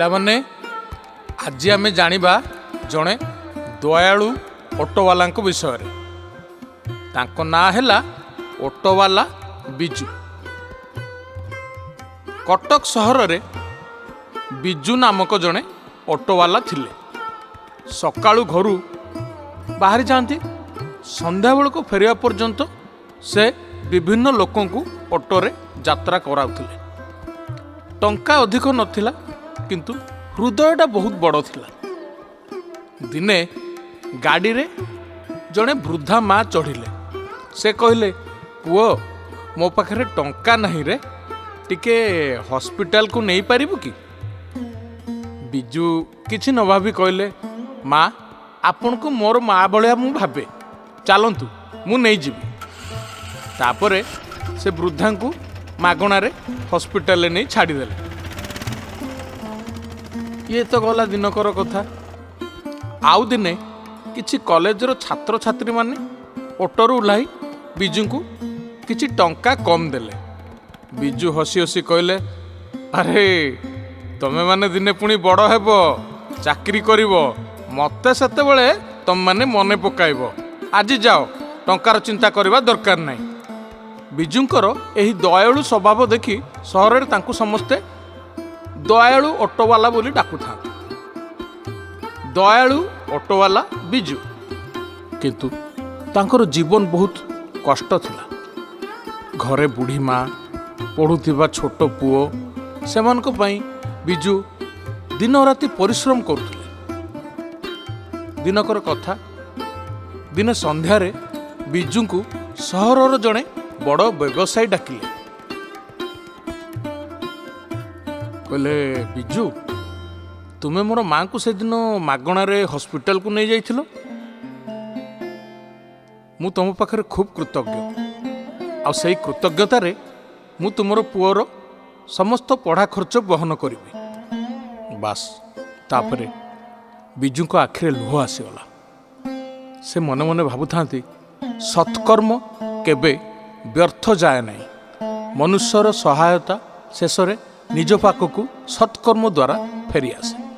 ପିଲାମାନେ, ଆଜି ଆମେ ଜାଣିବା ଜଣେ ଦୟାଳୁ ଅଟୋବାଲାଙ୍କ ବିଷୟରେ। ତାଙ୍କ ନାଁ ହେଲା ଅଟୋବାଲା ବିଜୁ। କଟକ ସହରରେ ବିଜୁ ନାମକ ଜଣେ ଅଟୋବାଲା ଥିଲେ। ସକାଳୁ ଘରୁ ବାହାରି ଯାଆନ୍ତି, ସନ୍ଧ୍ୟାବେଳକୁ ଫେରିବା ପର୍ଯ୍ୟନ୍ତ ସେ ବିଭିନ୍ନ ଲୋକଙ୍କୁ ଅଟୋରେ ଯାତ୍ରା କରାଉଥିଲେ। ଟଙ୍କା ଅଧିକ ନଥିଲା, କିନ୍ତୁ ହୃଦୟଟା ବହୁତ ବଡ଼ ଥିଲା। ଦିନେ ଗାଡ଼ିରେ ଜଣେ ବୃଦ୍ଧା ମା ଚଢ଼ିଲେ। ସେ କହିଲେ, "ପୁଅ, ମୋ ପାଖରେ ଟଙ୍କା ନାହିଁ ରେ, ଟିକେ ହସ୍ପିଟାଲକୁ ନେଇପାରିବୁ କି?" ବିଜୁ କିଛି ନ ଭାବି କହିଲେ, "ମା, ଆପଣଙ୍କୁ ମୋର ମା ଭଳିଆ ମୁଁ ଭାବେ। ଚାଲନ୍ତୁ, ମୁଁ ନେଇଯିବି।" ତାପରେ ସେ ବୃଦ୍ଧାଙ୍କୁ ମାଗଣାରେ ହସ୍ପିଟାଲରେ ନେଇ ଛାଡ଼ିଦେଲେ। ଇଏ ତ ଗଲା ଦିନକର କଥା। ଆଉ ଦିନେ କିଛି କଲେଜର ଛାତ୍ରଛାତ୍ରୀମାନେ ଅଟୋରୁ ଓହ୍ଲାଇ ବିଜୁଙ୍କୁ କିଛି ଟଙ୍କା କମ୍ ଦେଲେ। ବିଜୁ ହସି ହସି କହିଲେ, "ଆରେ, ତମେମାନେ ଦିନେ ପୁଣି ବଡ଼ ହେବ, ଚାକିରି କରିବ, ମୋତେ ସେତେବେଳେ ତମେମାନେ ମନେ ପକାଇବ। ଆଜି ଯାଅ, ଟଙ୍କାର ଚିନ୍ତା କରିବା ଦରକାର ନାହିଁ।" ବିଜୁଙ୍କର ଏହି ଦୟାଳୁ ସ୍ୱଭାବ ଦେଖି ସହରରେ ତାଙ୍କୁ ସମସ୍ତେ ଦୟାଳୁ ଅଟୋବାଲା ବୋଲି ଡାକୁଥାନ୍ତି। ଦୟାଳୁ ଅଟୋବାଲା ବିଜୁ। କିନ୍ତୁ ତାଙ୍କର ଜୀବନ ବହୁତ କଷ୍ଟ ଥିଲା। ଘରେ ବୁଢ଼ୀ ମା, ପଢ଼ୁଥିବା ଛୋଟ ପୁଅ, ସେମାନଙ୍କ ପାଇଁ ବିଜୁ ଦିନ ରାତି ପରିଶ୍ରମ କରୁଥିଲେ। ଦିନକର କଥା, ଦିନେ ସନ୍ଧ୍ୟାରେ ବିଜୁଙ୍କୁ ସହରର ଜଣେ ବଡ଼ ବ୍ୟବସାୟୀ ଡାକିଲେ। କହିଲେ, "ବିଜୁ, ତୁମେ ମୋର ମାଙ୍କୁ ସେଦିନ ମାଗଣାରେ ହସ୍ପିଟାଲକୁ ନେଇଯାଇଥିଲ। ମୁଁ ତୁମ ପାଖରେ ଖୁବ୍ କୃତଜ୍ଞ। ଆଉ ସେଇ କୃତଜ୍ଞତାରେ ମୁଁ ତୁମର ପୁଅର ସମସ୍ତ ପଢ଼ା ଖର୍ଚ୍ଚ ବହନ କରିବି।" ବାସ୍, ତାପରେ ବିଜୁଙ୍କ ଆଖିରେ ଲୁହ ଆସିଗଲା। ସେ ମନେ ମନେ ଭାବୁଥାନ୍ତି, ସତ୍କର୍ମ କେବେ ବ୍ୟର୍ଥ ଯାଏ ନାହିଁ। ମନୁଷ୍ୟର ସହାୟତା ଶେଷରେ ନିଜ ପାଖକୁ ସତ୍କର୍ମ ଦ୍ୱାରା ଫେରିଆସେ।